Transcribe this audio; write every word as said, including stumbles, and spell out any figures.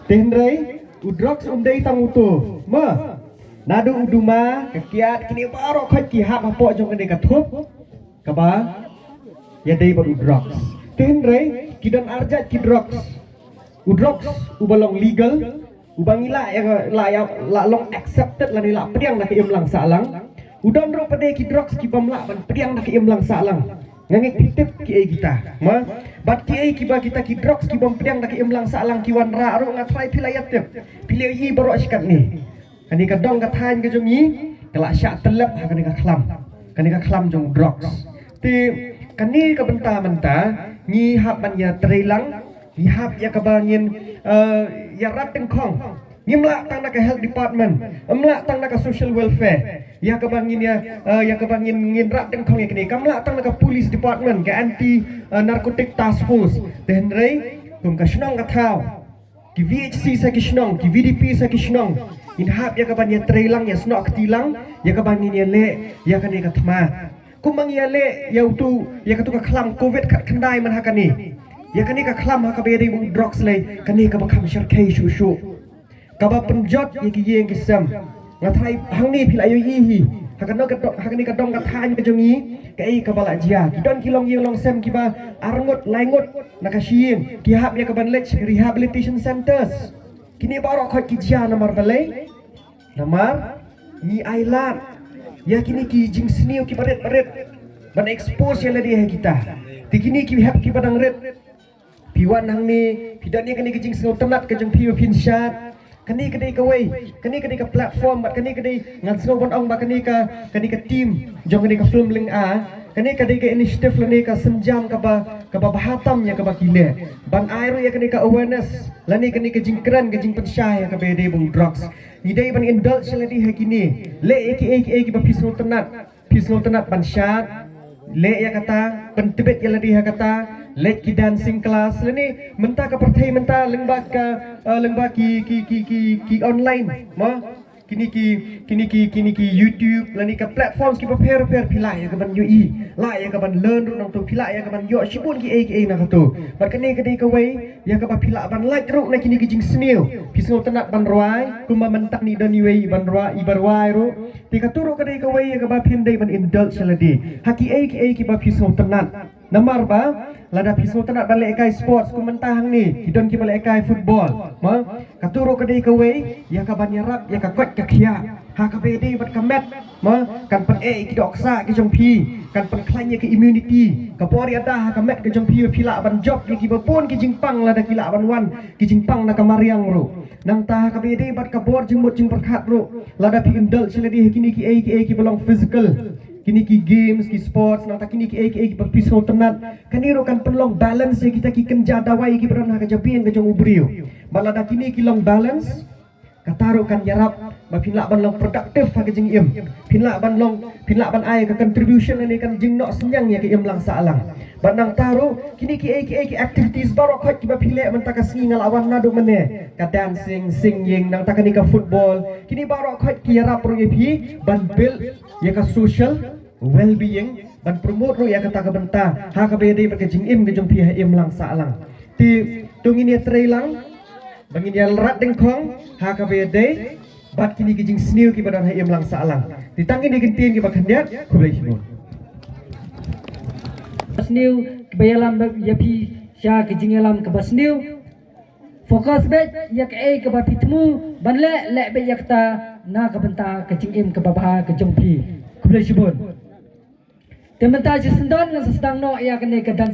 Te hynrei u drugs um dei tang uto. Ma, naduh u duma, ka kiad, kine baroh khoit ki hap hapoh jong kane ka thup kaba ïadei bad u drugs. Te hynrei ki don arjat ki drugs. U drugs uba long legal, uba ngi lah ïa, lah ïa, lah long accepted lane lah pdiang da ka imlang sahlang. U don ruh pat de ki drugs ki bym lah ban pdiang da ka imlang sahlang. Nga ngeit phi tip kiei kita. Ma, bad kiei kiba kita ki drugs ki bym pdiang da ka imlang sahlang ki wanrah ruh, nga tharai phi la ïa tip. Phi la ïohi baroh shi katne. Kane ka dong ka thaiñ ka jong ngi ka la shah tyllep ha kane ka khlam. Kane ka khlam jong drugs. Te kane ka bynta mynta ngi hap ban ïa trei lang, ngi hap ïa kaba ngin, eh, ïa rat tyngkhong. Ngim lah tang na ka health department, ngim lah tang na ka social welfare. Ïa kaba ngin ïa, eh, ïa kaba ngin, ngin rat tyngkhong ïa kane. Kam lah tang na ka police department, ka anti, eh, narcotic task force. Te hynrei kum ka shnong ka thaw, ki V H C sa ki shnong, ki V D P sa ki shnong, ngin hap ïa kaban ïa trei lang, ïa snoh kti lang ïa kaban ngin ïa leh ïa kane ka thma. Kumba ngi ïa leh ïa utu, ïa katu ka khlam covid khatkhyndai man ha kane. Ïa kane ka khlam ha kaba ïadei bad drugs lei, kane kaba kham shyrkhei shuh shuh, kaba pynjot ïa ki ïing ki sem. Nga tharai hangne phi la ïohi hi ha kane ka dong, ha kane ka dong ka thaiñ ka jong ngi, kaei kaba la jia. Ki don ki long ïing long sem kiba arngut laingut na ka shi ïing, ki hap ïa kaban leit rehabilitation centers. Kine baroh khoit ki jia namar balei? Namar ngi ailad ïa kine ki jingsniew kiba rit ba rit ban expose ïa lade ha kita. Te kine ki hep kiba dang rit, phi wan hangne, phi don ïa kane ka jingsngewtynnat ka jong phi ba phin shad. Kane ka dei kawei, kane ka dei ka platform, bad kane ka dei, ngan sngew ban ong ba kane ka, kane ka team jong kane ka film Lynga, kane ka dei ka initiative lane ka sienjam kaba, kaba bha tam ïa kaba ki leh ban ai ruh ïa kane ka awareness lane kane ka jingkren, ka jingpynshai ïa kaba ïadei bad drugs. Ngi dei ban indulge ïa lade ha kine, leh ïa kiei kiei kiba phi sngewtynnat. Phi sngewtynnat ban shad, leh ïa kata, pyntbit ïa lade ha kata, leit ki dancing class lane mynta ka pyrthei mynta lyngba ka, eh, lyngba ki, ki, ki, ki, ki online, ma, kine ki, kine ki, kine ki YouTube lane ka platforms kiba pher pher, phi lah ïa kaban ïohi, lah ïa kaban learn ruh nangto, phi lah ïa kaban ïoh shibun kiei kiei na kato. Bad kane ka dei kawei ïa kaba phi lah ban lait ruh na kine ki jingsniew. Phi sngewtynnat ban rwai, kumba mynta ngi don iwei i ban rwai, i ba rwai ruh. Te kato ruh ka dei kawei ïa kaba phin dei ban indulge ïa lade ha kiei kiei kiba phi sngewtynnat. Namar ba lada phi sngewtynnat ban lehkai sports, kum mynta hangne ki don kiba lehkai football, ma, kato ruh ka dei kawei ïa kaban ïarap ïa ka koit ka khiah ha kaba ïadei bad ka met, ma, kan pyneh ïa ki dohksah ki jong phi, kan pynkhlaiñ ïa ka immunity, ka bor ïada ha ka met ka jong phi, phi lah ban jop ïa kiba bun ki jingpang lada ki lah ban wan ki jingpang na ka mariang ruh. Nangta ha kaba ïadei bad ka bor jingmut jingpyrkhat ruh, lada phi indulge ïa lade ha kine kiei kiei kiba long physical, kine ki games, ki sports, nangta kine kiei kiei kiba phi sngewtynnat, kane ruh kan pynlong balance ïa kita ki kynja dawai kiba don ha ka jabieng ka jong u briew. Bad lada kine ki long balance, kata ruh kan ïarap ba phin lah ban long productive ha ka jingim, phin lah ban long, phin lah ban ai ka contribution lane kan jingnoh synñiang ïa ka imlang sahlang. Bad nangta ruh kine kiei kiei ki activities baroh khoit kiba phi leh mynta ka sngi, nga la wan naduh mynne, ka dancing, singing, nangta kane ka football, kine baroh khoit ki ïarap ruh ïa phi ban build ïa ka social well-being, ban promote ruh ïa kata ka bynta ha kaba ïadei bad ka jingim ka jong phi ha imlang sahlang. Te to ngin ïa trei lang ba ngin ïa rat dyngkhong ha kaba ïadei bad kine ki jingsniew kiba don ha imlang sahlang. Te tang kine ki ktien kiba khyndiat, khublei shibun. Sniew kiba ïalam ïa phi sha ki jingïalam kaba sniew. Focus beit ïa kaei kaba phi thmu ban leh, leh beit ïa kata na ka bynta ka jingim kaba bha ka jong phi. Khublei shibun. Te mynta shi syndon ngan sa sdang noh ïa kane ka dance.